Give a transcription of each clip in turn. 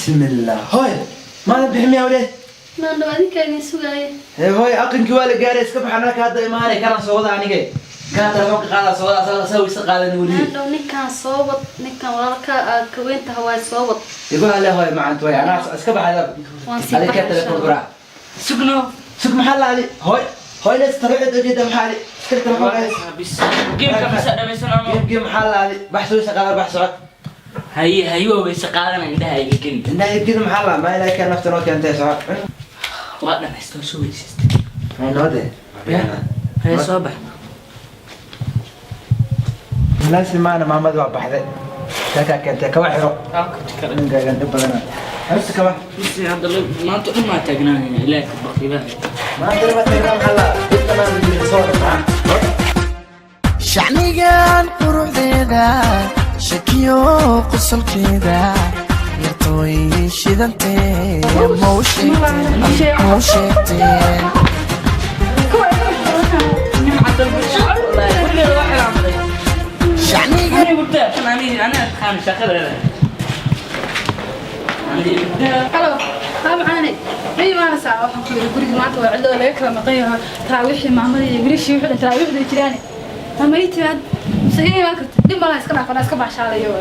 Bismillah, hooy, maadan bixin miyaa weli? Maandhow, adinkaa idin sugaaya. Hee hooy, aqankii waa la gaaray, iska bax. Anaka hadda imaanay, kana soo wada anige, kana telefoonka qaada, soo wada, asaga asaga isa qaadan weli. Maandhow, ninkaan soo wad, ninkaan walaalka aad kaweyntaha waay, soo wad. Igu hale hooy, macanta way, anaa iska baxay. Waan sii adiga baxay, telefoon insha guraa. Sugno. Sug, maxaa la adi? Hooy, hooy, lees taleefon ujeeda, maxaa adi? Iska telefoon. Bis geemka bisa dhamaysan ama? Game, game maxaa la adi? Bax, soo isa qaada, bax, socod. Haye haye, waa weyse qaadana, indhaha iga gelin. Indhaha gida, maxaa la ma ilaahay ka nafta noo keentay, socod. Waa dhamaysta, waa soo weysaystay. Hay noo de. Ya. Haye, soo bax. Laasi maana, maamadi waa baxday, kaakaa keentay, kaba xiro. Ninkaagan dhib badana, xirta kaba. Bisi hadda maanta dhan maa taagnaanaya, ilaahi ka baq, ilaahi. Maanta lama tagnaa, maxaa la dhibka maanta soo dhamaa. Shacnigan quruxdeeda, shakiyo qosolkeeda, yartooy shidantee, mau sheegteen, mau sheegteen? Nimcata bulsho, wallahi gurigeeda waa xilaamday. Shacnigan. Anigu daa tan, aniga anaa taqaan shaqadeeda. Aniga daa. Halo, haa macaane, ma imaanaysaa? Waxaan ku yidhi guriga maanta waa cidloo, laga kala maqan yaho, taraawiixii maamadii iyo wiilashii wixii dhan taraawiixda jiraane. Ma ii timaad mise ii imaan karta? Dhib malaha, iska dhaaf, anaa iska baashaalayo,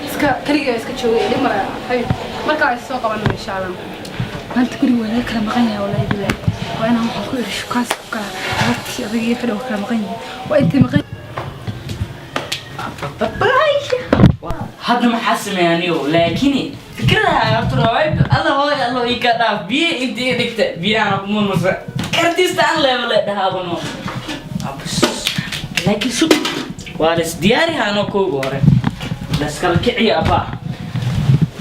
iska keligay iska joogay, dhib malaha. Hay, markaa is soo qabano insha Allah. Maanta guriga waa laga kala maqan yahay, wallaahi bilaahi. Waa inaan, waxaan ku idhi, shukaas ku kala habartii adagii wixii dhan waa kala maqan yihiin, waa intay maqan. Hadda maxaa sameeya anigo? Laakiin fikradaha horta alla hooy, alla ii ka dhaaf, biyo inta ii dhigta, biyahana ku murmursa kartista aan leebale dhahaabano. Laakiin sug, waa la isdiyaarihaano. Kooga hore la iskala kiciya abaa,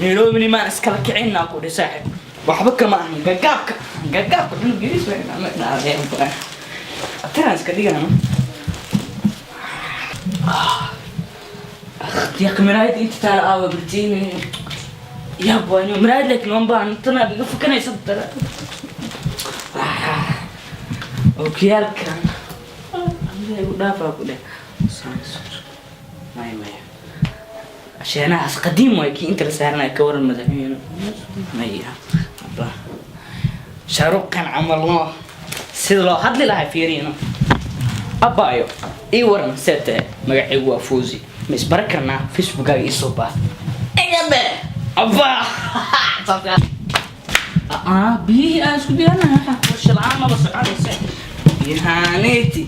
Nairobi nimaan iskala kicinaa ku dhi saaxib, waxba kama ahan. Gagaabka gagaabka cunugiis atiraan iska dhigano. Diiq miraayad inta taala aawa bartiin yaab waani miraayad, laakiin waan baahan tanaad iga fukanaysa dara okiyaalkan aniga igu dhaafaa ku dheh. Maya maya, sheenahaas qadiim waay, kii inta la saaranaya. Ka waran madaxweyne? Maya abba, shaaruqan camal no, sida loo hadli lahaa fiiriyano. Abbaayo, ii waran, see tahay? Magacaygu waa Fawzi, ma isbaran karnaa? Facebookkaaga ii soo baa igabe abbaa. Biyihii aan isku diyaarinahay, waxaa qorshe la'aan maba soconaysa. Biyahaaneti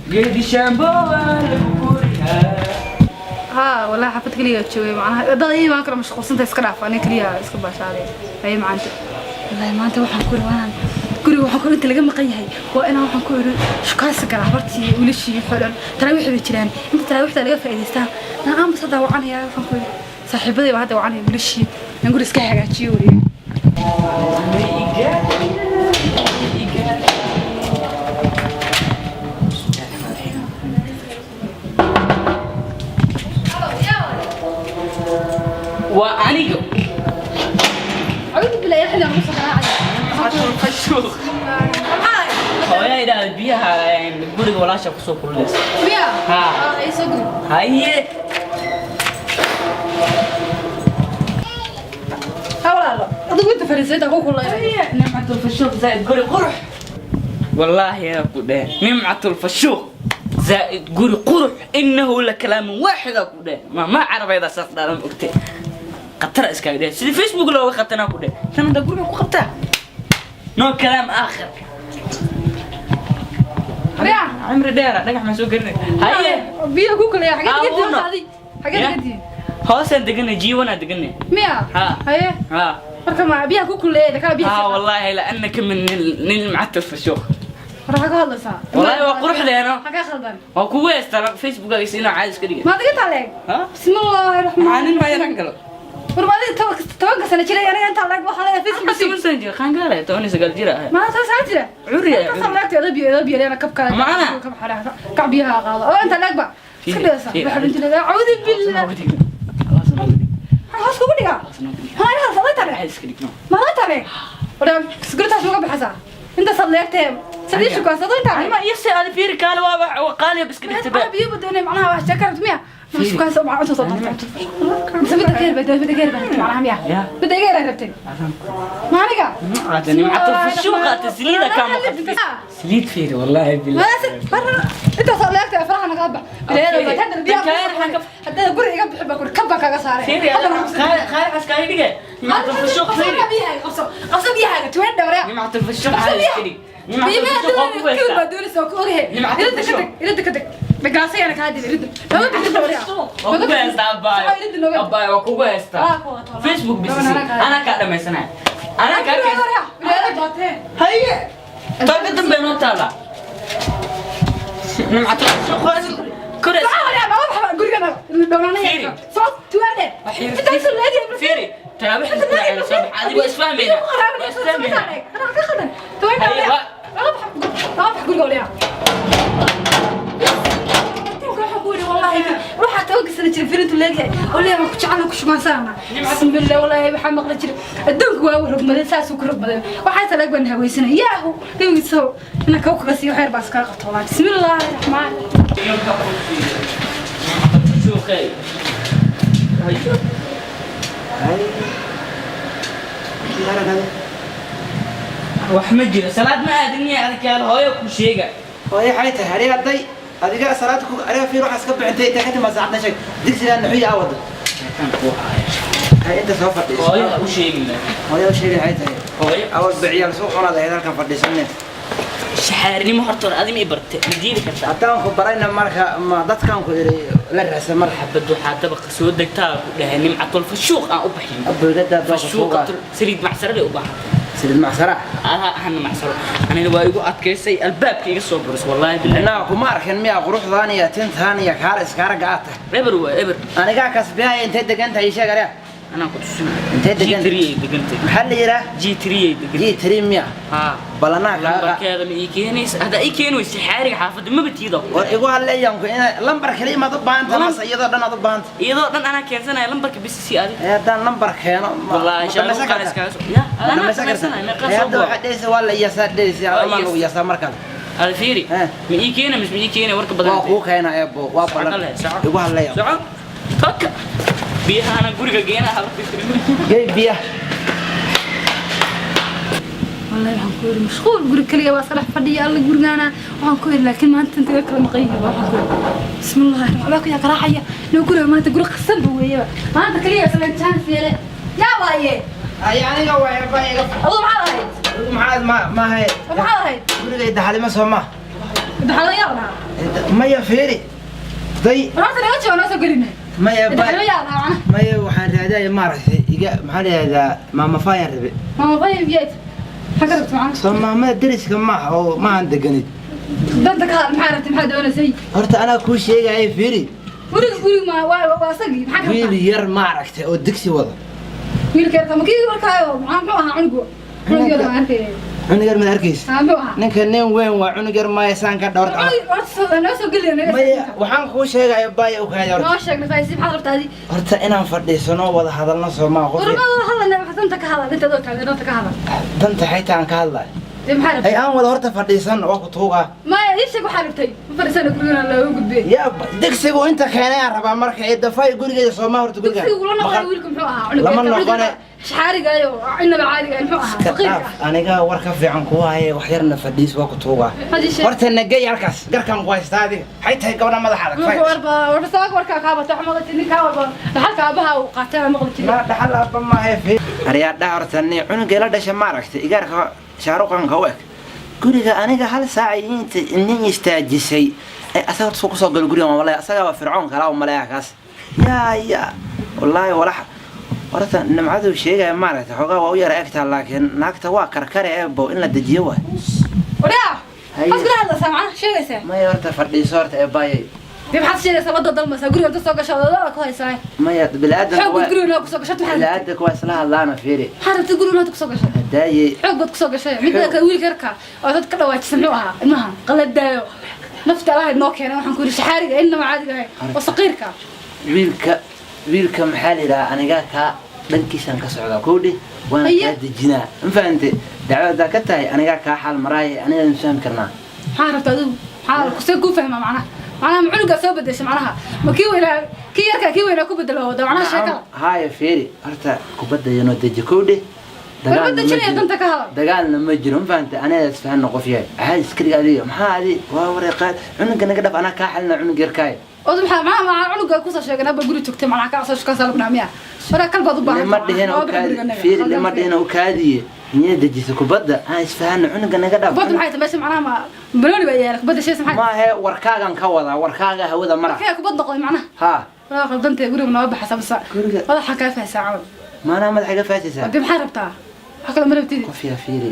geedi shaambowa lagu gurihaa. Haa walaahi, xaafad keliya joogay, macnaha dad ii imaan karo mashquulsanta, iska dhaaf, aniga keliya iska baashaalay. Haye macaanta, wallaahi maanta waxaan ku iri waan guriga, waxaan ku inta laga maqan yahay waa inaan, waxaan ku iri, shukaansi galaa habartii, wiilashii wixii dhan taraawiix bay jiraan, inta taraawiixda laga faa'iidaystaa. Aan bas hadda wacanaya, waxaan ku iri saaxiibaday baa hadda wacanaya, wiilashii aan guri iska hagaajiyo wariye. Waa aniga. Acuudu billahi, xilli aan ku soo garaacaya. Fashuuq hooyaa idhaahda biyaha guriga walaasha kusoo kululeysa. Miya? Haa. Ii soo gudub. Haye. Ha walaalo, adigu inta fariisay intaan ku kululaynay. نمعة الفشوق زائد قري قرح، والله يا كده نمعة الفشوق زائد قري قرح، إنه لكلام واحد. كده ما عرف إذا صار دارم أكتي قطر إسكاي ده سيدي فيسبوك لو خدتنا كده أنا ده قري قطع نو كلام آخر. Riya. عمري دايرة نجح ما سوق قرني. هيا. Biyaha ku kulaya xageed Ah, ka uno. timaad? Xageed ka timaad? هوسن دقني جيوانا دقني. Miya? Ha. Haye. ها. Marka ma biyaha ku kulaya kala biyaha? ها والله لأنك من نمعة الفشوق. War waxaa ka hadlaysaa? والله وقرح لنا. Maxaa kaa khaldan? Waa kugu heystaa Facebookaga inuu caadi iska dhigay. Ma adiga intaa leeg? Ha? Bismillaahi raxmaan. Maxaa nin baa yaran galo? War ma adiga 10-ka sano jiray aniga intaa leeg waxaa leedahay Facebook? 10 sano jira, qaangaar ah, 19 jir ah. Ma taas aa jira? Curya. Intaas leegta edab iyo edab yaleena kabka. Macana? Kab xaraha kac biyaha qaado oo inta leeg ba iska dhigaysa. Waxa inta leeg, acuudu billah, maxaa hoos kugu dhigaa? Maxaa inaad inta leeg? Caadi iska dhigno. Ma inta leeg? War sigirtaas uga baxaysaa intaasaad leegtee sadii shukaasado intaa leeg. Ma iyo si aad fiiri kaale waa qaali iska dhigtay ba. Biyo badoonay, macnaha wax sheeka rabto miya? Shukaansi oo cunto soo doonta. Mise midda ka yar bay midda ka yar baa rabtay macnaha miya? Ya. Midda iga yar ay rabtay. Ma aniga? Nimcatul fushuuqa tasliida kaa maqan. Saliid fiiri wallaahi billahi. Intaas oo leegtay faraha naga bax. Haddana guri iga bixin baa kuri kab baan kaaga saaray. Fiiri qaar xaskaaga dhige. Nimcatul fushuuq fiiri. Qabso qabso biyahaaga tuween dhowraya. Nimcatul fushuuq xaalis ka dhig. Nimcatul fushuuq waa ku heystaa. Baa doonaysa oo ku ogahay. Nimcatul Iridda ka tag, iridda ka tag. Dhagaasayana kaa dib iridda. Nooga bixin dhowraya. Waa ku heystaa abbaayo. Abbaayo waa kugu heystaa. Facebook bis anaa kaa dhamaysanaya. Anaa kaa keensanaya. Haye. Taga dambe noo taala. Nimcatul fushuuq waa kores. Fiiri. Fiiri. Taraawix isku soo bax. Adigu waa isfahmayna. Waa isfahmayna. Waxaa tawagasana jiray firintu leegyahay oo leeyahay waan ku jecel ku shukaansanana bismillah wallaahi waxaa maqli jiray adduunku waa rogmaday saasuu ku rogmaday waxaa talaag baan haweysanay yaahu gawigiiso inaan kaw kaga siiyo xeer baa iskaga qabto wallaahi bismillaahi raxmaan Fushuuqay. Haye. Hay. Aragade. Wax ma jiro salaad ma aadin miya adkaal hooyo ku sheega. Hooyo waxay tahay aniga hadday adiga salaad ku aniga fiir waxaas ka bixintay intee ka timaa saacadna sheeg digsigaa nuxuya aa wado. Kan ku haya. Hay inta soo fadhiiso. Hooyo ha u sheegin laakiin. Hooyo u sheegay waxay tahay. Hooyo. Awal biciyaal suuq cunaad ahayd halkan fadhiisanne. Shaxaarinimo horta hore adima i barte ma diidi kartaa. Haddaan ku barayna marka ma dadkaan ku idhi la raacsan marka. Xabad waxaa dabaqa soo degtaa ku dhahay nimcatul fushuuq aan u bixin. Aboogadaa dooqa suuqa. Fushuuqatul saliid macsarada u baahan. Saliid macsara. Aha ahana macsaro. Anina waa igu adkaysay albaabka iga soo buris wallaahi billahi. Inaa kuma arkin miyaa quruxdaan iyo tintaan iyo kaala iskaaraga aad tahay. Eber waa eber. Anigaa kasbihaya intee degan tahay ii sheeg aniga. Anaa ku tusinaya. Intee degan? G3 ay degantay. Maxaa la yidhaa? G3 ay degantay. G3 miya? Haa. Balanaa kaaga. Lambarkeeda ma ii keenaysa? Haddaa ii keeni weysa xaariga xaafadda maba tiido. War igu hadlayaan ku ina lambar kaliya maad u baahan tahay mase iyadoo dhan aad u baahan tahay. Iyadoo dhan anaa keensanaya lambarka bis si adig. Ee haddaan lambar keeno ma Wallaahi ma shaaruq dhamaysan qaan kartaa? iskaga soo. Ya, Ma anaa dhamaysan kartaa? dhamaysanaya meeqa Ee soo hadda boo. waxaad dhehaysa waa la iyasaa dhehaysa Waa ama iyas. lagu iyasaa markaan. Hada fiiri. Eh. Ma ii keena mise ma ii keena warka badan. Waa kuu keena eebo waa Soco ballan. leh, soco. Igu hadlaya. Soco. Toka. Biyaha guriga geena hala fikirin. Gey biyaha. Wallahi waxaan ku yidhi mashquul guri kaliya waa iska dhex fadhiya alla gurigaana waxaan ku yidhi laakiin maanta inta iga kala maqan yihiin waxaan ku yidhi bismillahi raxmaan baa ku yaa garaacaya inuu guriga maanta guri qasan ba weeyaba maanta kaliya isla chance yeele yaa waaye. Ay aniga waa eeba iga. Aduu maxaad ahayd? Adigu maxaad ma maahay. Maxaad ahayd? Guriga daxalima soo ma. Daxalada yaa lahaa. Maya fiiri. Day War horta naga jawaab noo soo gelinay. Maya ba. Daxalada yaa lahaa macnaha. Maya waxaan raadaya maaragtay iga maxaa la yidhahdaa maama faayaan rabe. Maama fayam yeed. Maxaa ka rabta macnaha? Soo maamada deriska maaha oo maahan deganid. Danta ka hadal maxaa rabtay maxaa doonaysay? Horta anaa kuu sheegaya fiiri. Guriga guriga ma waa waa asagii maxaa ka Wiil rabtaa? yar maaragtay oo digsi wada. Wiilka yarta ma kii markaayo maxaa muxuu ahaa cunugu? Cunugu yar ma arkay. Cunug yar ma arkaysa? Haa muxuu ahaa? Ninka nin weyn waa cunug yar maaya saan ka dhowrta. Noo soo geliyo. Maya waxaan kuu sheegaya baaya u kaaya horta. Noo sheeg nafaysi maxaad rabtaa adi? Horta inaan fadhiisano wada hadalno soo maa qof. Warma wada hadalna wax danta ka hadal inta doo taagan danta ka hadal. Danta xitaa aan ka hadlayo. Dee maxaa rabtay? Hay aan wada horta fadhiisan waa ku tuugaa. Maya ii sheeg waxaa rabtay. Ma fadhiisana gurigana looga gudbiyey. Yaa digsigu inta keenay aan rabaa marka ee dafay gurigeeda soo maa horta guriga. Digsigu la noqonay wiilku muxuu ahaa? Cunuga Lama noqone. Shaxaarigaayo inaba caadiga muxuu ahaa? Iska Faqiirka. dhaaf aniga war ka fiican kuwa haye wax yarna fadhiis waa ku tuugaa. Hadii sheeg. Horta nagey halkaas garkaan ku haystaa adiga. Waxay tahay gabadha madaxa adag. Wuxuu warba warba sabab warka ka batay waxa maqli jiray ninka warba dhaxalka aabaha uu qaatay ama maqli jiray. Ma dhaxal aabba ma haye fi. Ariyaa dhaa horta nin cunuga la dhashay ma aragtay igaarka shaaruqanka u eg. Guriga aniga hal saac inta nin istaajisay. Ay asaga horta ku soo galo guriga ma malaya asaga waa fircoon kala u malaya kaas. Yaa yaa wallahi walax horta nimcadu sheegaya ma aragtay xoogaa waa u yara egtaa laakiin naagta waa karkare eebo in la dejiyo waay. Wariyaa. Haye. Maxaad kula hadlaysaa macnaha sheegaysaa? Maya horta fadhiiso horta eebaayay. Dee maxaad sheegaysaa wadda dalmaysaa guriga inta soo gasho odada ku haysaa. Maya bilaadanka Xoog baad guriga ku soo gashay maxaad rabtay? bilaadanka waa isla hadlaana fiiri. Maxaad rabtay guriga inta ku soo gashay? Hadaayay Xoog baad ku soo gashay. Midda kale wiilka yarka oo dad ka dhawaajisa muxuu ahaa ilmaha qaladaayo. Nafta Ilaahay noo keenay waxaan ku yidhi shaxaariga inaba caadiga ahay oo saqiirka. wiilka wiilka maxaa la yidhahaa aniga kaa dhankiisaan ka socdaa kowdhi waana Haye. kaa dejinaa ma fahante dacwada ka tahay anigaa kaa xaal maraaya anigaan fahmi karnaa. Maxaa rabtaa adigu? Maxaa ku see ku fahmaa macnaha? Macnaha macunugaa soo bedesha macnaha ma kii weynaa kii yarkaa kii weynaa ku bedelo wada macnaha sheekada. Haya, fiiri horta, kubadda yanoo deji kowdhe. War ma dejinaya, danta ka hadal. Dagaalna ma jiro, ma fahantay? Aniga isfahanna, qof yahay caadi iska dhig. Adiga maxaa adi waa wareeqaad? Cunuga naga dhaf, anaa kaa xalina cunug yarkaay. Ood maxaa macnaha macaa cunuga kusoo sheegay aba guri joogtay macnaha kaa soo shukaansaa lagu dhaha miya? Waraa kalbaad u baahan. Lima dhihina u kaadi, fiiri, lima dhihina u kaadiye. Niya dejisa kubadda, aan isfahanna, cunuga naga dhaf. Kubadda maxay tahay meesha? Macnaha ma banooni baa yaala kubadda sheesa maxay? Maahe, warkaagan ka wadaa, warkaaga hawada mara. Kaya kubad noqday macnaha? Ha. Walaa qaldantee, guriga nooga baxaysa mase? Guriga- Madaxa kaa fahaysaa camal. Maanaa madaxa iga faasaysaa? Hadii maxaa rabtaa? Wax kale ma rabtidi. Qof yaa, fiiri,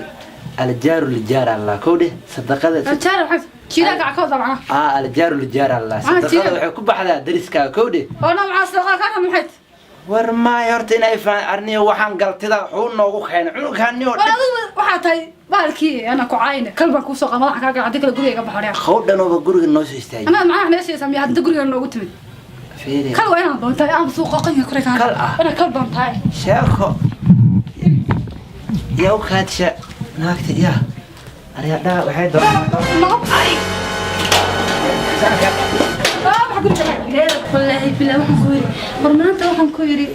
aljaaru lijaar Allah kowdhe, sadaqada. Aljaara maxay? Jiiraanka ka wada macnaha? Aa, aljaaru lijaar Allah. Ah, sadaqada jiiraan. Waxay ku baxdaa dariskaaga kowdhe. Oo na maxaa sadaqa kaa maxay? War maay, horta inay faan arniyo, waxaan galtida wuxuu noogu keenay cunugaaniyo. War adigu waxaa tahay bahalkii ana ku caayne kalbaan kuusoo qaba madaxa kaa gala haddii kale guriga iga baxo. Qowdhanooba guriga noo soo istaagay. Anaa macnaha meesha miya hadda guriga noogu timid? Fiiri. Kal waa inaan doontahay aan suuqa qanka kore kaa. Kal ah? Inaan kal baan tahay. Sheeko yaa u kaadsha naagta yaa aryadhaha waxay doonaa. Wallaahi bilaa waxaan ku yidhi, war maanta waxaan ku yidhi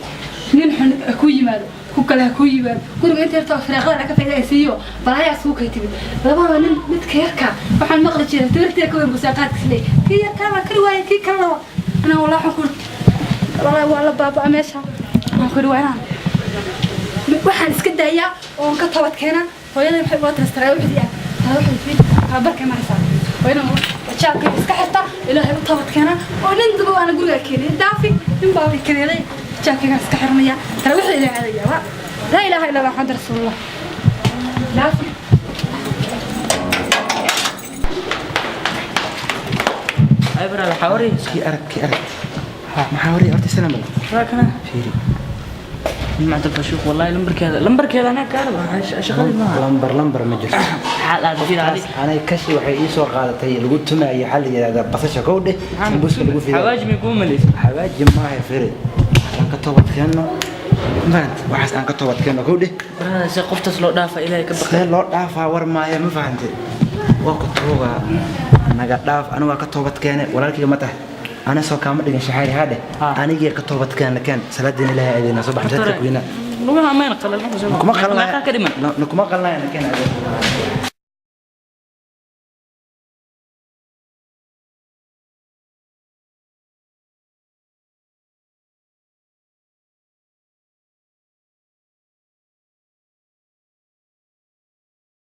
nin xun ha ku yimaado, ku kale ha ku yimaado guriga inta yarta firaaqada ka faa'iidaysiiyo balaayaa suuqa kay timid labada nin. Midka yarka waxaan maqli jiray timirta ka weyn busaaqaadkiis leey, kii yarkaa baa kari waayay, kii kalena anaa. Wallaahi waxaan ku yidhi, wallaahi waa la baaba'a meesha. Waxaan ku yidhi waa inaan waxaan iska daayaa oon ka toobad keenaa. Hooyaday waxay ula taras taraawiixdii ah, taraawiixdii kala barkay maraysaa, waa inaan jaabkayga iska xirta, Ilaahay u toobad keenaa oo nin daba waana guriga keenay daafi nin baa way kadeeday. Jaabkaygaan iska xirmaya, taraawiixda Ilaahay aadaya. Waa laa ilaaha illa Allah Maxamed rasuulullah daafi. Ay brother, waxaa waraysa? Kii arag, kii arag, maxaa wariya horta? Salaam bal. Waa kana. Fiiri. Nimcada bashuuq, wallahi lambarkeeda anaa kaa raba, shaqadii maaha. Lambar lambar ma jirto. Maxaa dhahay fiir adi? Anay kashi waxay ii soo qaadatay lagu tumaayay, waxaa la yidhahdaa basasha kowdhe, sambuuska lagu fiday. Xawaaji may kuu malaysa? Xawaaji maaha, fiiri, aan ka toobad keenno, ma fahant? Waxaas aan ka toobad keenno kowdhe. Brother, si qoftaas loo dhaafa Ilaahay ka baqay. See loo dhaafaa? War maaya, ma fahante? Waa ku tuugaa, naga dhaaf. Anigu waa ka toobad keenay, walaalkayga ma tahay? Ana soo kaama dhigin shaxaari haadhe. Anigii ka toobad keena, keen salaadiina Ilaahay aadayna, soo bax masaajidka kuyna. Lugaha mayna qalal. Kuma Meeqaa ka dhiman? Qalnaya, kuma qalnaya, keen aadayna.